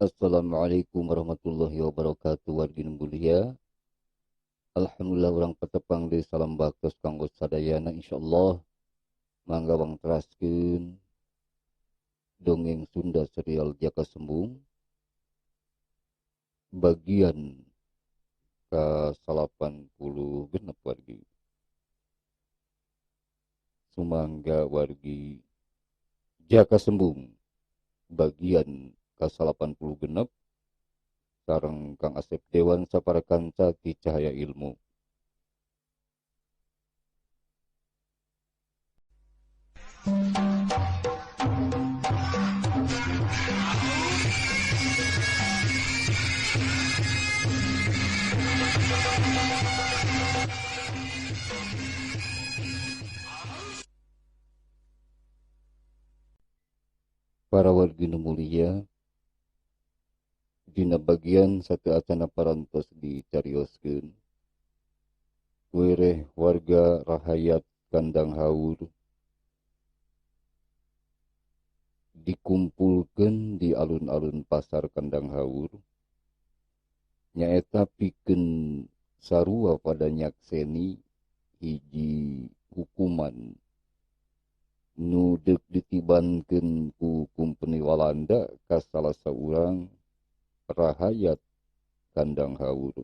Assalamualaikum warahmatullahi wabarakatuh wargi nu mulia. Alhamdulillah urang patepang deui salam baktos kanggo sadayana insyaallah mangga wangteraskeun dongeng Sunda serial Jaka Sembung bagian ka 86 wargi. Sumangga wargi Jaka Sembung bagian ka 86 sareng Kang Asep Dewan sapara kanca ti Cahaya Ilmu. Para wargi nu mulia, dina bagian sateuacana parantos dicarioskeun wereh warga rahayat Kandang Haur dikumpulkeun di alun-alun pasar Kandang Haur nyaeta pikeun sarua pada nyakseni hiji hukuman nu deuk ditibankeun ku kumpeni Walanda ka salah saurang rahayat Kandang Haur.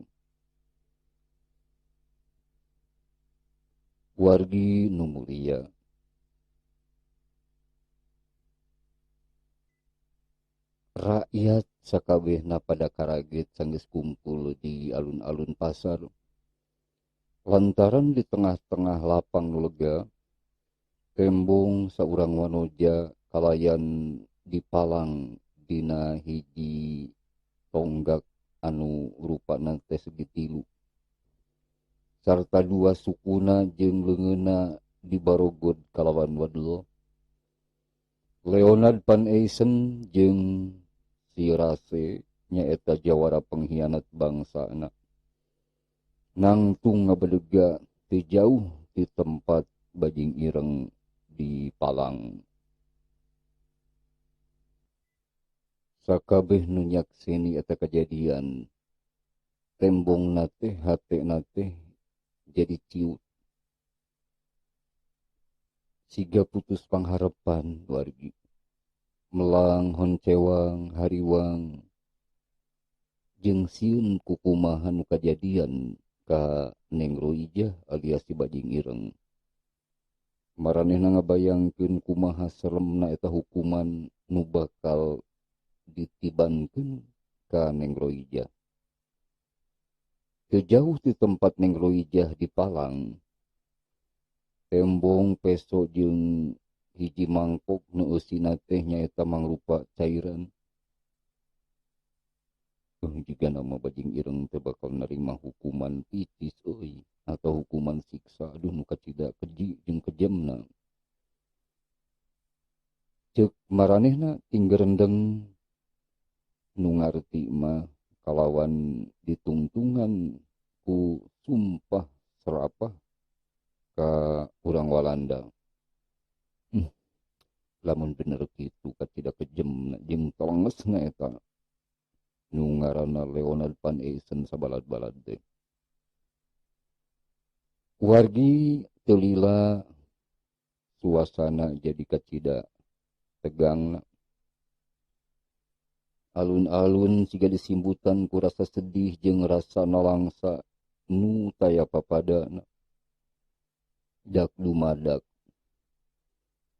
Wargi nu mulia, rakyat sakabehna pada karaget sanggeus kumpul di alun-alun pasar lantaran di tengah-tengah lapang nu lega tembong saurang wanoja kalayan dipalang dina hiji tonggak anu rupana teh segitilu sarta dua sukuna jeung leungeunna dibarogod kalawan wadul. Leonard Van Eysen jeung si Rase nyaeta jawara pengkhianat bangsana nangtung ngabedega teu jauh ti tempat bajing ireng di palang. Sakabeh nu nyakseni eta kajadian tembongna teh hatena teh jadi ciut siga putus pangharepan wargi melang honcewang hariwang jeung sieun kukumaha nu kajadian ka Neng Roijah alias si bajing ireng. Maranehna ngabayangkeun kumaha seremna eta hukuman nu bakal ditibankeun ka Neng Roijah. Teu jauh ti tempat Neng Roijah dipalang, tembong peso jeung hiji mangkok nu eusina teh nyaeta mangrupa cairan. Jiga nama bajing ireng teh bakal nerima hukuman picis euy atau hukuman siksa aduh nu kacida keji jeung kejemna. Ceuk maranehna tinggerendeng nu ngarti mah kalawan ditungtungan ku sumpah serapah ka urang Walanda. Lamun bener kitu kacida kejemna jeung telengesna eta nu ngaranna Leonard Van Eysen sabalad-balad teh. Wargi teu lila suasana jadi kacida tegangna. Alun-alun siga disimbutan ku rasa sedih jeung rasa nalangsa nu taya papadana. Dak dumadak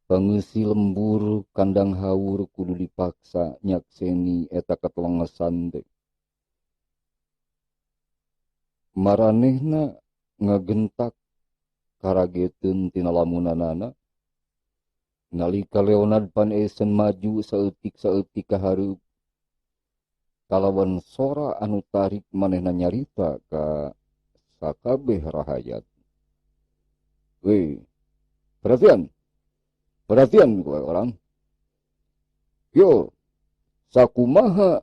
pangeusi lembur Kandang Haur kudu dipaksa nyakseni eta katelengesan teh. Maranehna ngagentak karageteun tina lamunanana nalika Leonard Van Eysen maju saeutik-saeutik ka hareup kalawan sora anu tarik manehna nyarita ka sakabeh rahayat. Weh, perhatian, perhatian kowe orang. Yo, sakumaha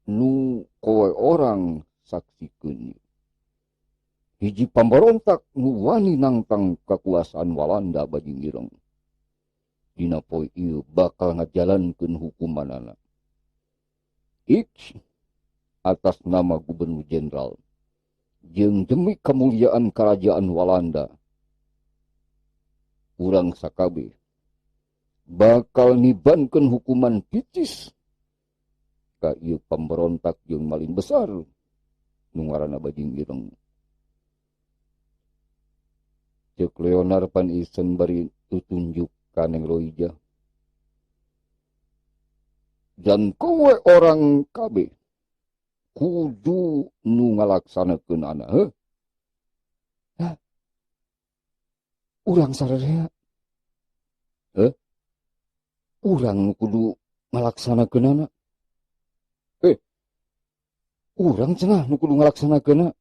nu kowe orang saksikeun. Hiji pambarontak nu wani nangtang kakuasaan Walanda bajing ireng. Dina poe ieu bakal ngajalankeun hukumanana. X atas nama Gubernur Jenderal jeung demi kemuliaan Kerajaan Walanda urang sakabeh bakal nibankeun hukuman picis ka ieu pemberontak jeung maling besar nu ngaranna Bajing Ireng. Ceuk Leonard Van Isen bari tutunjuk ka Neng Roijah. Dan kowe orang kabeh kudu nu ngalaksanakeun ana heuh. Hah? Urang sararea. Heuh? Urang nu kudu ngalaksanakeun ana. Urang cenah nu kudu ngalaksanakeun.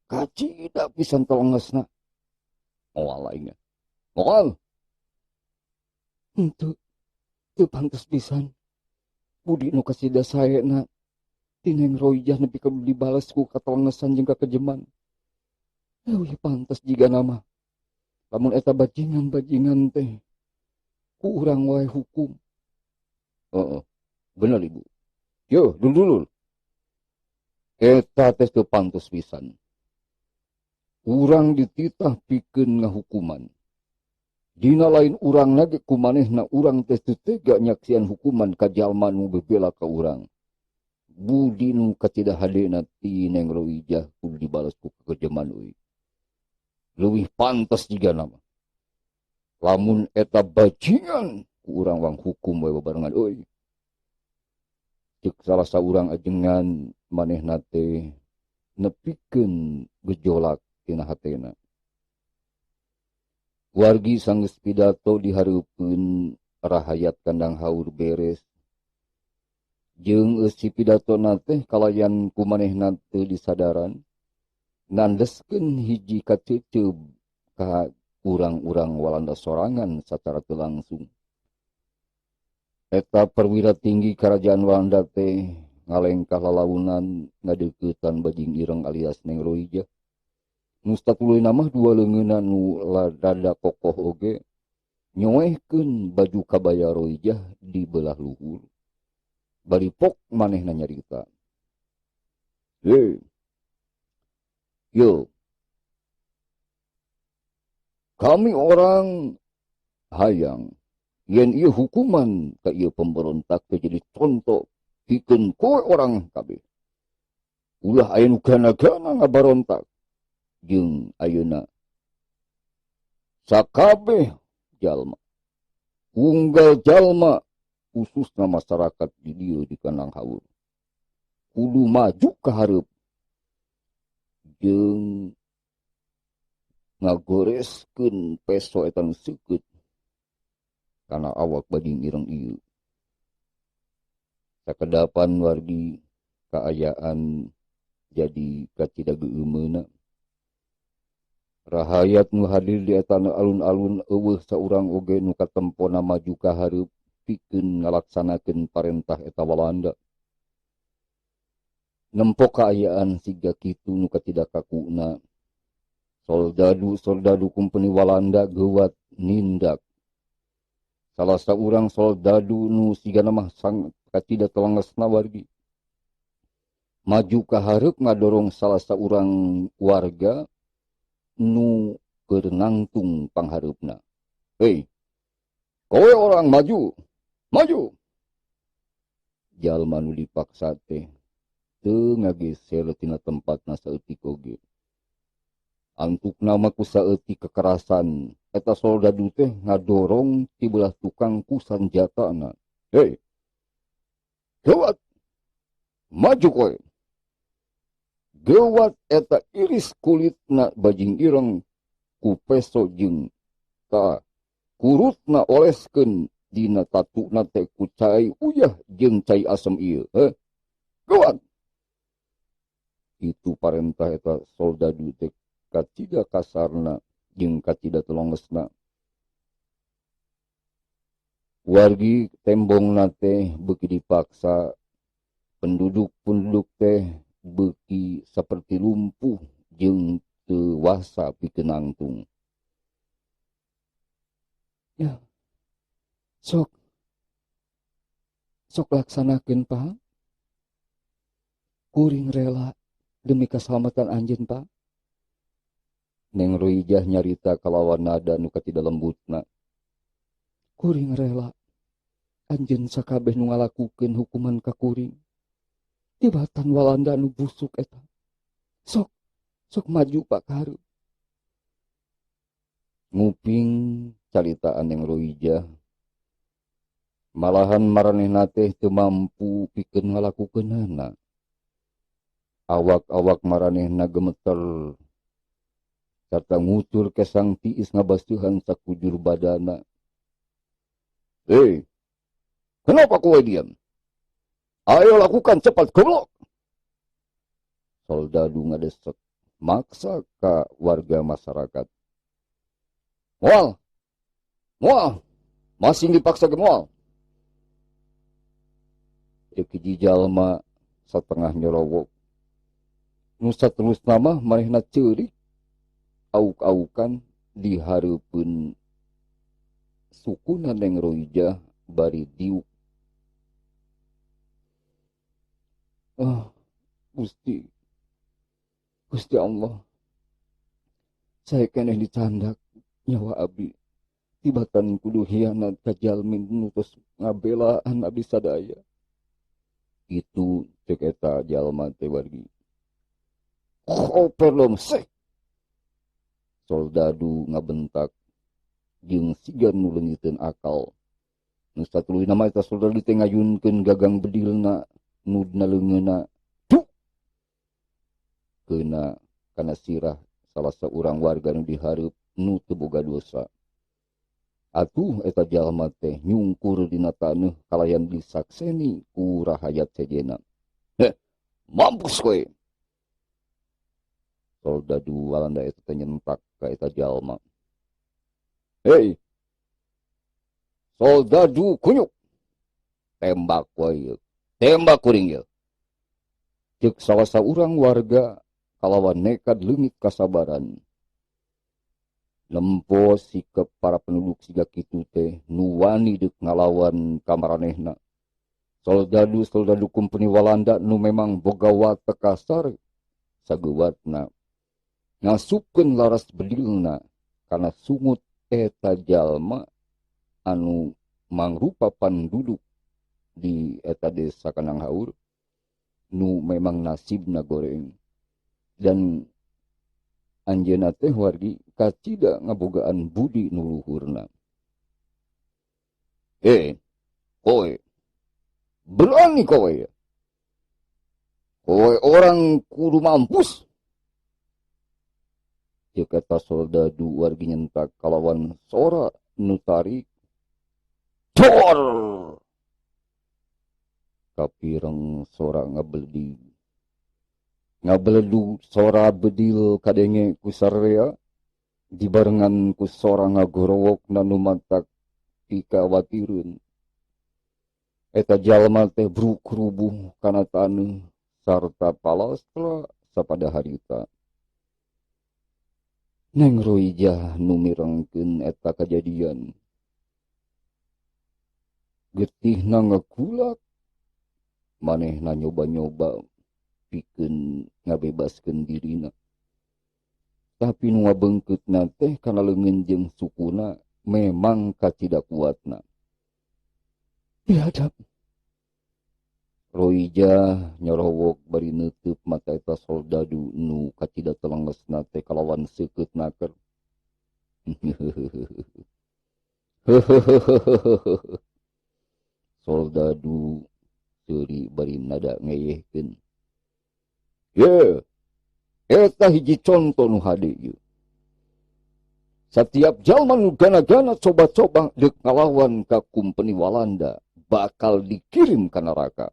Kacida pisan telengesna. Moal aing. Moal. Henteu. Teu pantes pisan. Budi nu kasida saena ti Neng Roijah nepi ka dibales ku katelengesan jeung kakejeman. Leuwih pantes jiga nama. Lamun eta bajingan-bajingan teh ku urang wae hukum. Heeh. Bener ibu. Yo, dulur-dulur. Eta teh teu pantes pisan. Urang dititah pikeun ngahukuman. Dina lain urang lagi kumanehna urang teh teu tega nyaksian hukuman ka jalma nu bebela ka urang. Budi nu kacida hadena ti Neng Roijah kudu dibales ku kekejeman euy. Leuwih pantes jiga nama. Lamun eta bajingan ku urang wang hukum we babarengan euy. Ceuk salah saurang ajengan manehna teh nepikeun gejolak tina hatena. Wargi sanggeus pidato dihareupeun rahayat kandang haur beres. Jeung eusi pidatona teh kalayan ku manehna teu disadaran nandeskeun hiji kaceuceub ka urang-urang Walanda sorangan sacara teu langsung. Eta perwira tinggi kerajaan Walanda teh ngalengkah lalaunan ngadeuketan Bajing Ireng alias Neng Roijah. Nu satuluyna mah dua leungeunna nu rada kokoh oge nyoehkeun baju kabaya Roijah di belah luhur. Bari pok manehna nyarita. Hei. Yo. Kami orang hayang yen ieu hukuman ka ieu pemberontak teh jadi contoh pikeun kowe orang kabeh. Ulah aya nu gana-gana ngabarontak jeung ayeuna sakabeh jalma unggal jalma khususna masyarakat di dieu di kandang haur kudu maju ka hareup jeung ngagoreskeun peso eta nu seukeut kana awak Bajing Ireng ieu. Sakedapan wargi kaayaan jadi kacida geueumeuna. Rahayat nu hadir di eta alun-alun eueuh saurang oge nu katempona maju ka hareup pikeun ngalaksanakeun parentah eta Walanda. Nempo kaayaan siga kitu nu kacida kakuna. Soldadu-soldadu kumpeni Walanda geuwat nindak. Salah saurang soldadu nu sigana mah sang kacida telengesna wargi. Maju ka hareup ngadorong salah saurang warga nu keur nangtung panghareupna. Hei, kowe orang maju, maju. Jalma nu dipaksa teh teu ngageser tina tempatna saeutik oge. Antukna mah ku saeutik kekerasan eta soldadu teh ngadorong ti belah tukang ku sanjatana. Hei, gawat, maju kowe. Gewat eta iris kulitna Bajing Ireng ku peso jeung ka kurutna oleskeun dina tatuna teh ku cai uyah jeung cai asem ieu. Heh, gewat. Itu parentah eta soldadu teh kacida kasarna jeung kacida telongesna. Wargi tembongna teh beuki dipaksa, penduduk-penduduk teh beuki saperti lumpuh jeung teu wasa pikeun nangtung. Ya, sok, sok laksanakeun Pak. Kuring rela demi keselamatan anjeun, Pak. Neng Roijah nyarita kalawan nada nu katida lembutna. Kuring rela anjeun sakabeh nu ngalakukeun hukuman ka kuring. Tibatan Walanda nu busuk eta. Sok, sok maju Pak ka hareup. Nguping caritaan Neng Roijah. Malahan maranehna teh teu mampu pikeun ngalakukeunana. Awak-awak maranehna gemeter sarta ngucur kesang tiis ngabasuhan sakujur badana. Hei, kenapa kowe diam? Ayo lakukan cepat, goblok! Soldadu ngadesek maksa ka warga masyarakat. Moal, moal, masing dipaksa ge moal. Ceuk hiji jalma satengah nyorowok. Nu saterusna mah manehna ceurik auk-aukan di hareupeun sukuna Neng Roijah bari diuk. Ah, Gusti, Gusti Allah, saya keneh dicandak nyawa abdi tibatan kudu hianat ka jalmi nu tos ngabelaan abdi sadaya. Itu cek eta jalma teh wargi. Koperlom seh. Soldadu ngabentak jeung siga nu leungiteun akal. Nu satuluyna mah eta soldadu teh ngayunkeun gagang bedilna nu dina leungeunna. Duk! Keuna kana sirah salah saurang warga nu dihareup nu teu boga dosa. Atuh eta jalma teh nyungkur dina taneuh kalayan disakseni ku rahayat sejenna. Heh, mampus kowe. Soldadu Walanda eta teh nyentak ka eta jalma. Hei, soldadu kunyuk, tembak wae, tembak kuring ieu. Ceuk salah saurang warga kalawan nekat leungit kasabaran. Nempo sikep para penduduk siga kitu teh nu wani deuk ngalawan ka maranehna. Soldadu-soldadu kumpeni Walanda nu memang boga watek kasar sageuwatna ngasupkeun laras bedilna kana sungut eta jalma anu mangrupa panduduk di eta desa Kandang Haur nu memang nasibna goreng. Dan anjeunna teh wargi kacida ngabogaan budi nu luhurna. Kowe berani kowe. Kowe orang kudu mampus. Ceuk eta soldadu wargi nyentak kalawan sora nu tarik. Dor! Kapireng sora ngabeledi. Ngabeledug sora bedil kadenge ku sarea dibarengan ku sora ngagorowok nu matak pikawatireun. Eta jalma teh bruk rubuh kana taneuh sarta palastra sapada harita. Neng Roijah nu mirengkeun eta kajadian. Getihna ngakulak, manehna nyoba-nyoba pikeun ngabebaskeun dirina. Tapi nu ngabengkeutna teh kana leungeun jeung sukuna memang kacida kuatna. Biadab. Roijah nyorowok bari neuteub mata eta soldadu nu kacida telengesna teh kalawan seukeut naker. Soldadu seuri bari nada ngeyehkeun. Ye, eta hiji conto nu hade ieu. Satiap jalma nu gana-gana coba-coba deuk ngalawan ka kumpeni Walanda bakal dikirim ka neraka.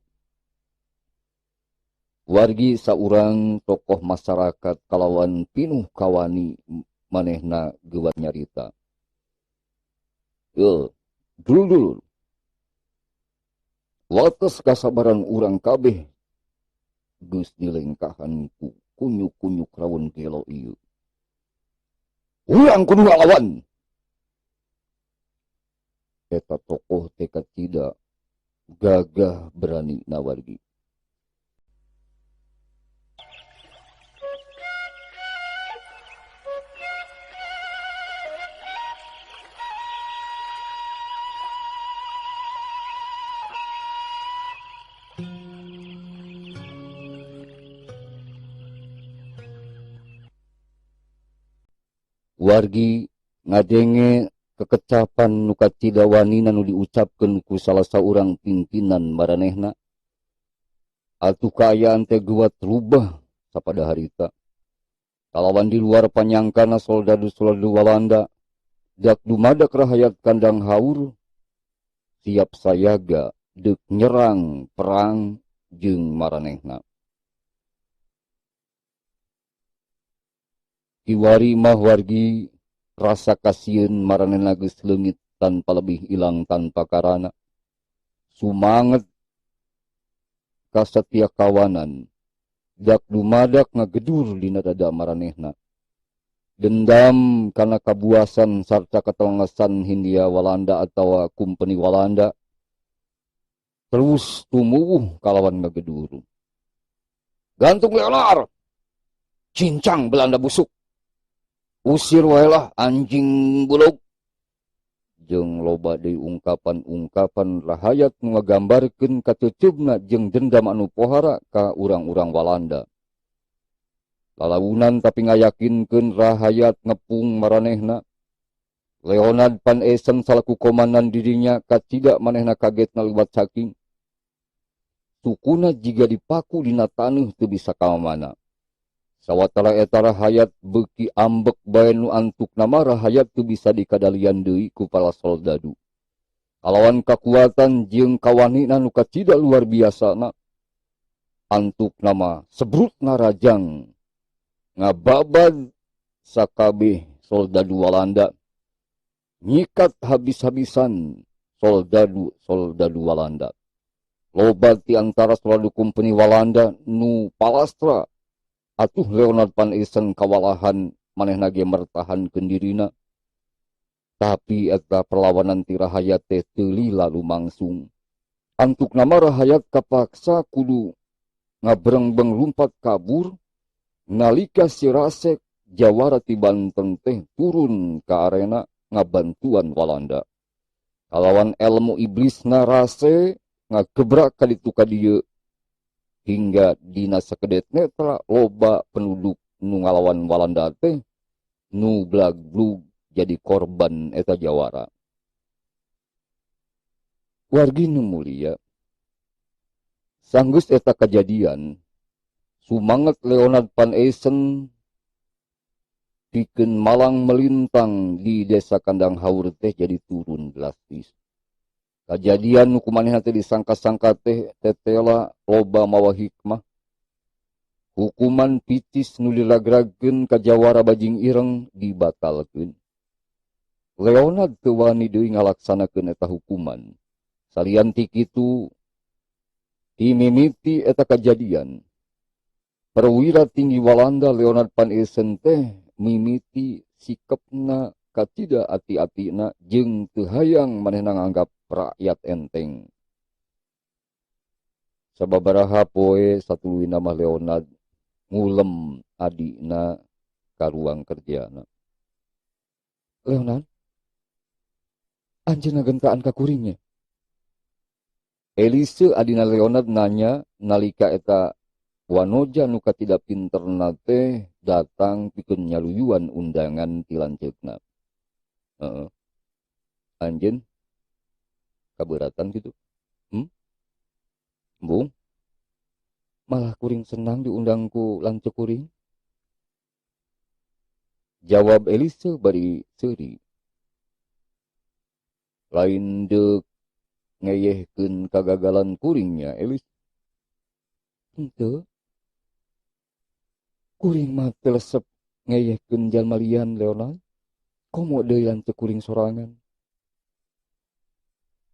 Wargi saurang tokoh masyarakat kalawan pinuh kawani manehna geuwat nyarita. Yo, dulur-dulur. Wates kasabaran urang kabeh geus dilengkahan ku kunyuk-kunyuk rawon gelo ieu. Urang kudu ngalawan. Eta tokoh teh kacida gagah berani nawargi. Wargi ngadenge kekecapan nu kacida wanina nu diucapkeun ku salah saurang pimpinan maranehna. Atuh kaayaan teh geuwat rubah sapada harita. Kalawan di luar panyangkana soldadu-soldadu Walanda dak dumadak rahayat Kandang Haur siap sayaga deuk nyerang perang jeung maranehna. Kiwari mah wargi rasa kasieun maranehna geus leungit tanpa lebih ilang tanpa karana. Sumanget kasatia kawanan dak dumadak ngagedur dina dada maranehna. Dendam kana kabuasan sarta katelengesan Hindia Walanda atawa Kumpeni Walanda terus tumuwuh kalawan ngagedur. Gantung Leonard, cincang Belanda busuk, usir wae lah anjing bulog. Jeung loba deui ungkapan-ungkapan rahayat nu ngagambarkeun kaceuceubna jeung dendam anu pohara ka urang-urang Walanda. Lalaunan tapi ngayakinkeun rahayat ngepung maranehna. Leonard van Essen salaku komandan dirinya kacida manehna kagetna liwat saking. Sukuna jiga dipaku dina taneuh teu bisa ka mana. Sawatara eta rahayat beuki ambek bae nu antukna mah rahayat teu bisa dikadalian deui ku para soldadu. Kalawan kakuatan jeung kawanina nu kacida luar biasana, antukna mah sebrutna rajang ngababad sakabeh soldadu Walanda, nyikat habis-habisan soldadu-soldadu Walanda. Loba ti antara soldadu kumpeni Walanda nu palastra. Atuh Leonard van Essen kawalahan manehna ge mertahankeun dirina. Tapi eta perlawanan ti rahayat teh teu lila lumangsung. Antukna mah rahayat kapaksa kudu ngabrengbeng lumpat kabur nalika si Rasek jawara ti Banten teh turun ka arena ngabantuan Walanda. Kalawan elmu iblisna Rase ngagebrak ka ditu ka dieu hingga dina sakedet netra loba penduduk nu ngalawan Walanda teh nu blag-blug jadi korban eta jawara. Wargi nu mulia, sanggeus eta kajadian, sumanget Leonard van Essen pikeun malang melintang di desa Kandang Haur teh jadi turun drastis. Kajadian nu kumanehna teh disangka-sangka teh tetela loba mawa hikmah. Hukuman picis nu diragragkeun ka jawara bajing ireng dibatalkeun. Leonard teu wani deui ngalaksanakeun eta hukuman. Salian ti kitu, dimimiti eta kajadian, perwira tinggi Walanda Leonard van Essen teh mimiti sikepna kacida ati-atina jeung teu hayang manehna nganggap rakyat enteng. Sababaraha poe satuluyna mah Leonard ngulem adina ka ruang kerjana. Leonard, anjeunna gentaan ka kuringnya. Elise adina Leonard nanya nalika eta wanoja nu kacida pinterna teh datang pikeun nyaluyuan undangan ti lanceukna. Heeh. Anjeun kaberatan gitu. Bung, malah kuring senang diundang ku lanceuk kuring. Jawab Elise bari seuri. Lain deuk ngeyehkeun kagagalan kuringnya Elise. Henteu. Kuring mah teu lesep ngeyehkeun jalma lian Leonard. Komo deui lanceuk kuring sorangan.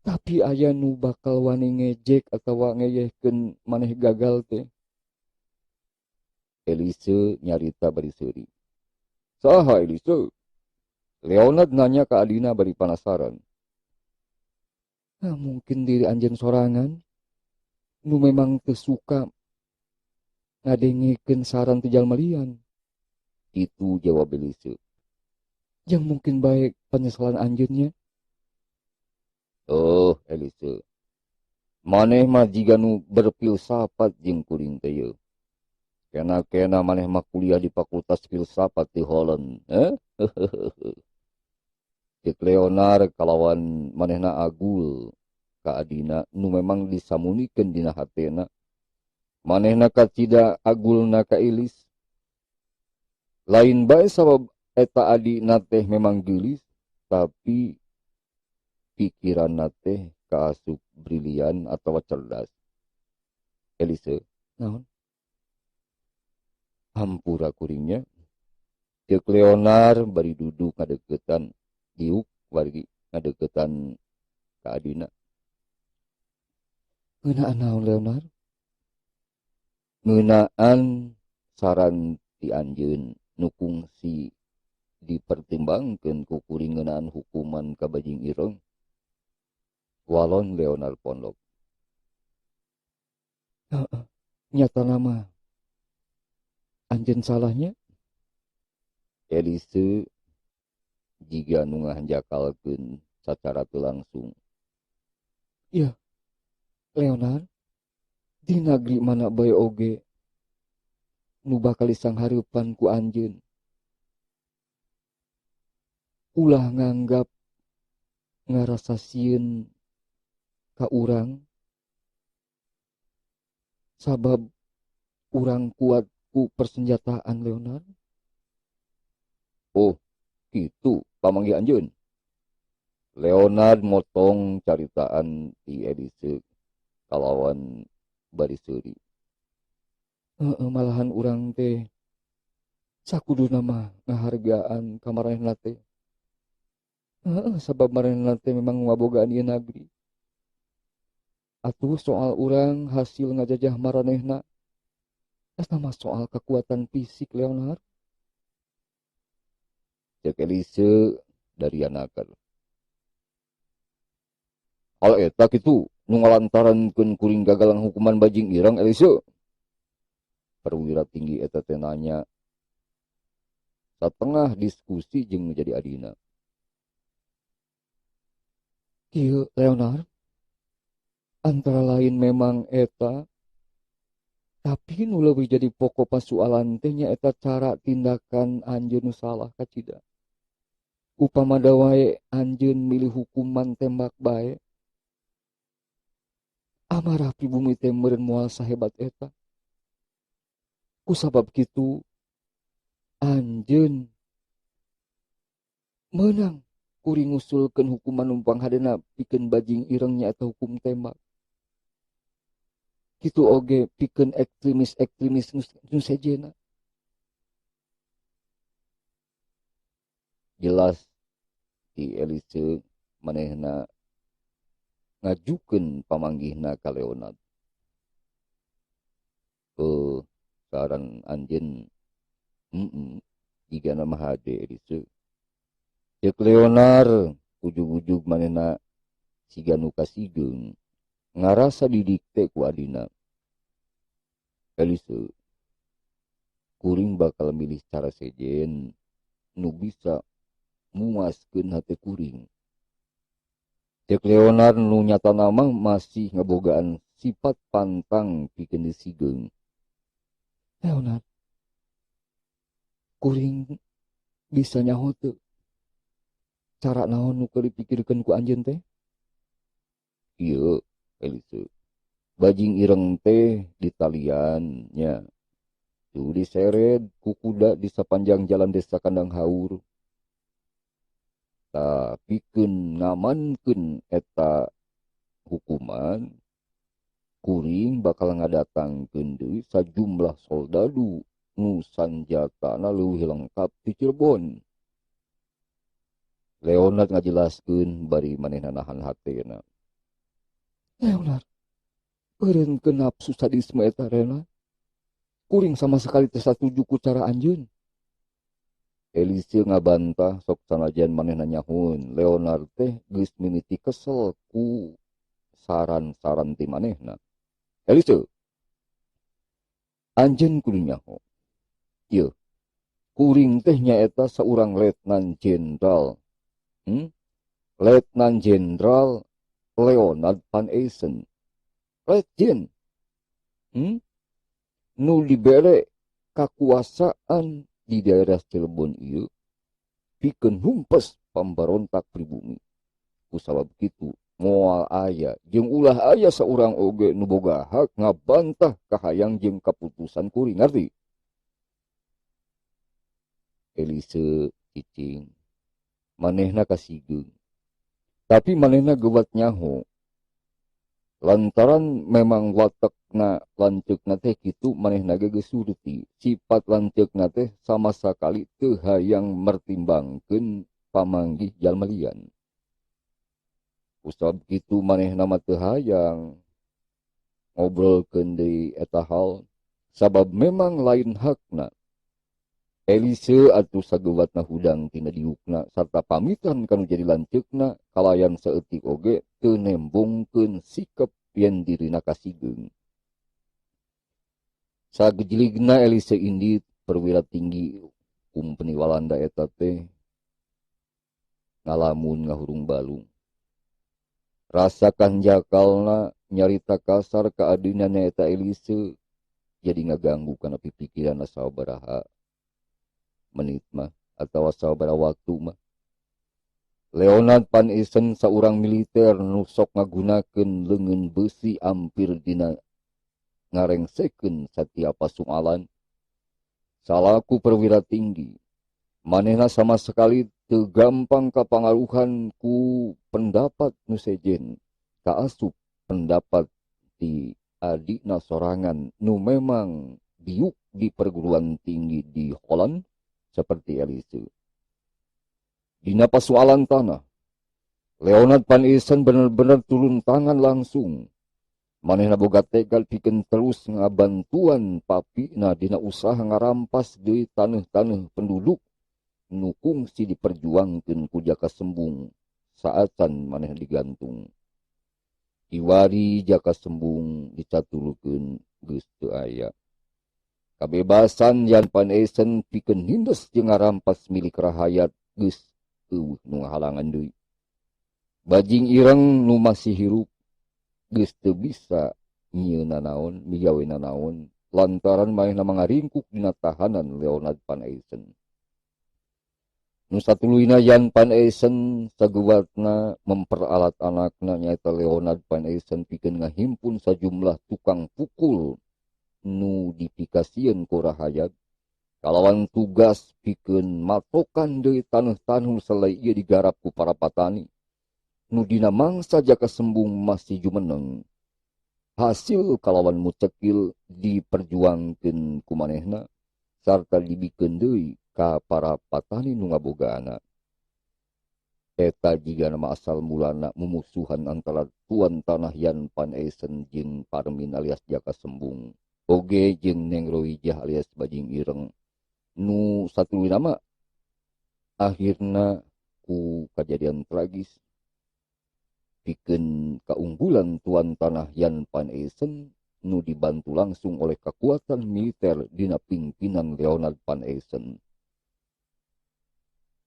Tapi aya nu bakal wani ngejek atawa ngeyehkeun maneh gagal teh. Elise nyarita bari seuri. Saha Elise? Leonard nanya ka adina bari panasaran. Nah, mungkin diri anjeun sorangan nu memang teu suka ngadengekeun saran ti jalma lian. Itu jawab Elise. Yang mungkin baik penyesalan anjeunnya. Oh, Elise. Maneh mah jiga nu berfilsafat jeung kuring teh yeuh. Kena-kena maneh mah kuliah di Fakultas Filsafat di Holland, eh? Cek Leonard kalawan manehna agul ka adina nu memang disamunikeun dina hatena. Manehna kacida agulna ka Elis. Lain bae sabab eta adina teh memang geulis, tapi pikiranna teh kaasup brilian atawa cerdas. Elise, naon? Hampura kuringnya. Cek Leonard bari duduk ngadeukeutan diuk wargi ngadeukeutan ka adina. Ngeunaan naon Leonard? Ngeunaan saran ti anjeun nu kungsi dipertimbangkeun ku kuring ngeunaan hukuman ka Bajing Ireng. Walon Leonard Pondok. Heeh, nyata nama anjeun salahnya. Elise jiga nu ngahanjakalkeun sacara teu langsung. Iya, Leonard, di nagri mana bae oge nu bakal disanghareupan ku anjeun. Ulah nganggap ngarasa sieun ka urang sabab urang kuat ku persenjataan Leonard. Oh, kitu pamanggih anjeun. Leonard motong caritaan ti Elise kalawan bari seuri. Heeh, malahan urang teh sakuduna mah ngahargaan ka maranehna teh. Heeh, sabab maranehna teh memang ngabogaan ieu nagri. Atuh soal urang hasil ngajajah maranehna eta mah soal kekuatan fisik Leonard. Cek Elise dari anakan. Hal eta kitu nu ngalantarankeun kuring gagalang hukuman Bajing Ireng Elise. Perwira tinggi eta teh nanya. Satengah diskusi jeung nu jadi adina. Kieu Leonard, antara lain memang eta, tapi nu leuwih jadi pokok pasualan teh nyaeta cara tindakan anjeun nu salah kacida. Upama wae anjeun milih hukuman tembak bae, amarah pribumi teh meureun moal sahebat eta. Kusabab kitu anjeun meunang kuring ngusulkeun hukuman numpang hadena pikeun Bajing Ireng nyaeta hukum tembak. Kitu oge pikeun ekstremis-ekstremis nu sejena. Jelas ti Elise manehna ngajukeun pamanggihna ka Leonard. Saran anjeun jigana mah hade Elise. Ceuk Leonard ujug-ujug manehna siga nu kasigeung ngarasa didikte ku adina. Elise, kuring bakal milih cara sejen nu bisa muaskeun hate kuring. Ceuk Leonard nu nyatana mah masih ngabogaan sifat pantang pikeun disigeung. Leonard, kuring bisa nyaho teu cara naon nu keur dipikirkeun ku anjeun teh? Ieu Elise, Bajing Ireng teh ditalian nya. Tuh diseret ku kuda di sapanjang jalan desa Kandang Haur. Tah pikeun ngamankeun eta hukuman, kuring bakal ngadatangkeun deui sajumlah soldadu nu sanjatana leuwih lengkap ti Cirebon. Leonard ngajelaskeun bari manehna nahan hatena. Leonard, eureunkeun nafsu sadisme eta Leonard. Kuring sama sekali teu satuju ku cara anjeun. Elise ngabantah sok sanajan manehna nyahun. Leonard teh geus mimiti kesel ku saran-saran ti manehna. Elise, anjeun kudu nyaho. Ieu, kuring teh nyaeta saurang letnan jenderal. Letnan Jenderal Leonard Van Eisen. Letjen. Nu dibere kakuasaan di daerah Cirebon ieu pikeun humpes pambarontak pribumi. Kusabab kitu moal aya jeung ulah aya saurang oge nu boga hak ngabantah kahayang jeung kaputusan kuring, ngarti? Elise cicing manehna kasigeung, tapi manehna geuwat nyaho lantaran memang watekna lanceukna teh kitu. Manehna ge geus surti sifat lanceukna teh sama sakali teu hayang mertimbangkeun pamanggih jalma lian. Kusabab kitu manehna mah teu hayang ngobrolkeun deui eta hal sabab memang lain hakna. Elise atuh sageuwatna hudang tina diukna sarta pamitan kanu jadi lanceukna kalayan saeutik oge teu nembongkeun sikep yen dirina kasigeung. Sagejeligna Elise indit perwira tinggi kumpeni Walanda eta teh ngalamun ngahurung balung. Rasa kanjakalna nyarita kasar ka adina nyaeta Elise jadi ngaganggu kana pipikiranna sabaraha menit mah atawa sabaraha waktu mah. Leonard Van Essen saurang militer nu sok ngagunakeun leungeun beusi ampir dina ngarengsekeun satiap pasualan. Salaku perwira tinggi, manehna sama sekali teu gampang kapangaruhan ku pendapat nu sejen, kaasup pendapat ti adikna sorangan nu memang diuk di perguruan tinggi di Holland seperti Elise. Dina pasualan tanah, Leonard Van Essen bener-bener turun tangan langsung. Manehna boga tegal pikeun terus ngabantuan papina dina usaha ngarampas deui taneuh-taneuh penduduk nu kungsi diperjuangkeun ku Jaka Sembung saatan manehna digantung. Kiwari Jaka Sembung dicaturukeun geus teu aya. Kabebasan Jan Van Essen pikeun nindes jeung ngarampas milik rahayat geus eueuh nu ngahalangan deui. Bajing ireng nu masih hirup geus teu bisa nyieun nanaon, migawe nanaon lantaran manehna mangaringkuk dina tahanan Leonard Van Essen. Nu satuluyna Jan Van Essen saguwatna memperalat anakna nyaeta Leonard Van Essen pikeun ngahimpun sajumlah tukang pukul nu dipikasieun ku rahayat kalawan tugas pikeun matokan deui taneuh-taneuh selai ieu digarap ku para patani nu dina mangsa Jaka Sembung masih jumeneng. Hasil kalawan mucekil diperjuangkeun ku manehna sarta dibikeun deui ka para patani nu ngabogaana. Eta jiga nama asal mulana mumusuhan antara tuan tanah Jan Van Essen jeung Parmin alias Jaka Sembung oge jeung Neng Rowijah alias Bajing Ireng nu satuluyna mah akhirna ku kajadian tragis pikeun kaunggulan tuan tanah Jan Van Essen nu dibantu langsung oleh kekuatan militer dina pimpinan Leonard Van Essen.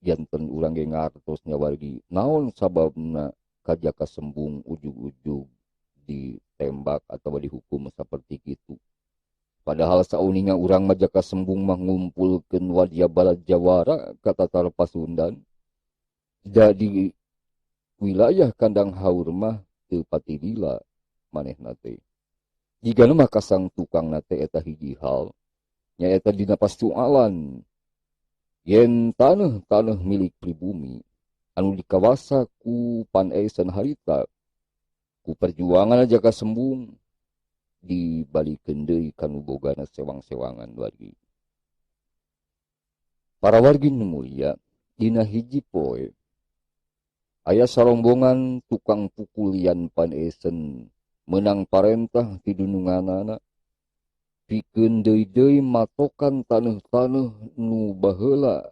Janten urang ge ngartos nya wargi naon sababna ka Jaka Sembung ujug-ujug ditembak atau dihukum seperti kitu. Padahal sauninga urang mah Jaka Sembung mah ngumpulkeun wadya balad jawara ka Tatar Pasundan. Jadi wilayah kandang haur mah teu patilila manehna teh. Jigana mah kasang tukangna teh eta hiji hal, nyaeta dina pasualan yen taneuh-taneuh milik pribumi anu dikawasa ku Van Essen harita ku perjuangan Jaka Sembung dibalikeun deui kanu bogana sewang-sewangan wargi. Para wargi nu mulia, dina hiji poe aya sarombongan tukang pukul Jan Van Essen menang parentah ti dununganana pikeun deui-deui matokan taneuh-taneuh nu baheula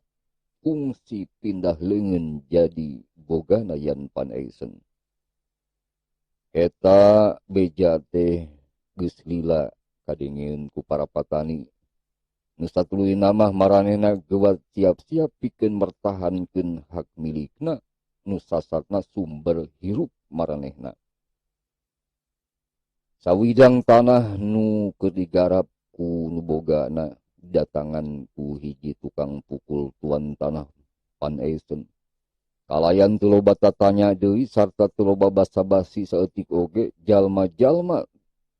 kungsi pindah leungeun jadi bogana Jan Van Essen. Eta beja teh geus lila kadengeun ku para patani. Nu satuluyna mah maranehna geuwat siap-siap pikeun mertahankeun hak milikna nu sasatna sumber hirup maranehna. Sawidang tanah nu keur digarap ku nu bogana datangan ku hiji tukang pukul tuan tanah Van Eysen. Kalayan teu loba tatanya deui sarta teu loba basa-basi saeutik oge jalma-jalma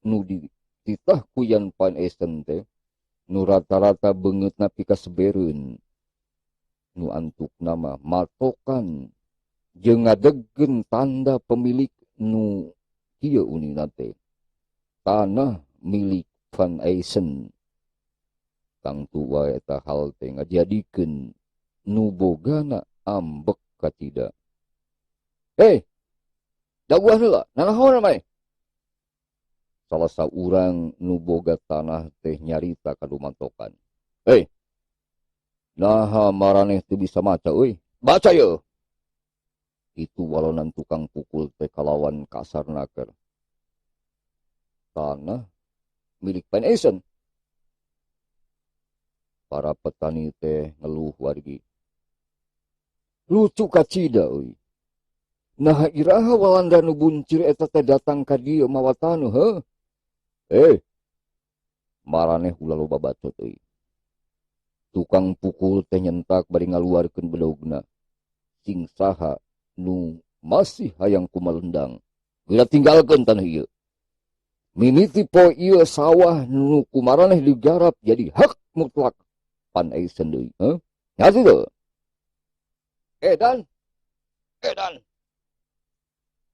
nu dititah ku Jan Van Eysen teh nu rata-rata beungeutna pikasebereun nu antukna mah matokan jeung ngadegkeun tanda pemilik nu kieu unina teh tanah milik Van Eysen. Tangtu wae eta hal teh ngajadikeun nu bogana ambek kacida. Hei, daguan heula, nanaon maneh? Salah saurang nu boga tanah teh nyarita ka dumantokan. Hei, naha maraneh teu bisa maca euy? Baca yeuh. Itu walonan tukang pukul teh kalawan kasar naker. Tanah milik Van Eysen. Para petani teh ngeluh wargi. Lucu kacida euy. Naha iraha Walanda nu buncir eta teh datang ka dieu mawa taneuh heuh? Maraneh ulah loba bacot euy. Tukang pukul teh nyentak bari ngaluarkeun bedogna. Sing saha nu masih hayang kumalendang, geura tinggalkeun taneuh ieu. Mimiti poe ieu sawah nu kumaraneh digarap jadi hak mutlak Van Eysen deui, heuh? Ngarti teu? Edan. Edan.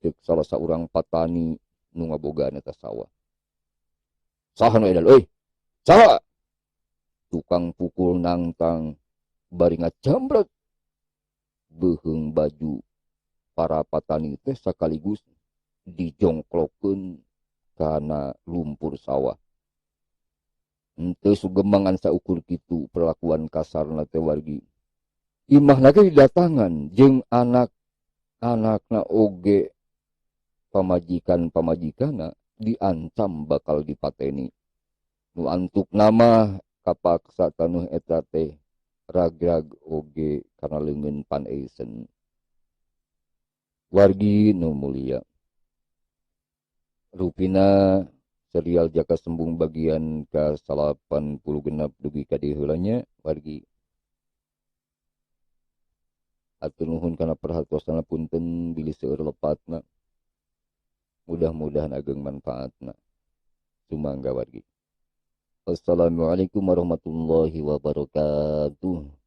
Ceuk salah saurang patani nu ngabogaan eta sawah. Saha nu edan euy? Saha? Tukang pukul nangtang bari ngajambret beuheung baju para patani teh sakaligus dijongklokeun kana lumpur sawah. Henteu sugemangan saukur kitu perlakuan kasarna teh wargi. Imahna ge didatangan jeung anak-anakna oge pamajikan-pamajikanna diancam bakal dipateni. Nu antuk nama kapaksa tanuh eta teh ragrag oge kana leungeun Van Eysen. Wargi nu mulia. Rupina serial Jaka Sembung bagian ka-86 dugi ka dieu heula nya wargi. Atur nuhun kana perhatosana, punten bilih seueur lepatna. Mudah-mudahan ageng manfaatna. Sumangga wargi. Assalamualaikum warahmatullahi wabarakatuh.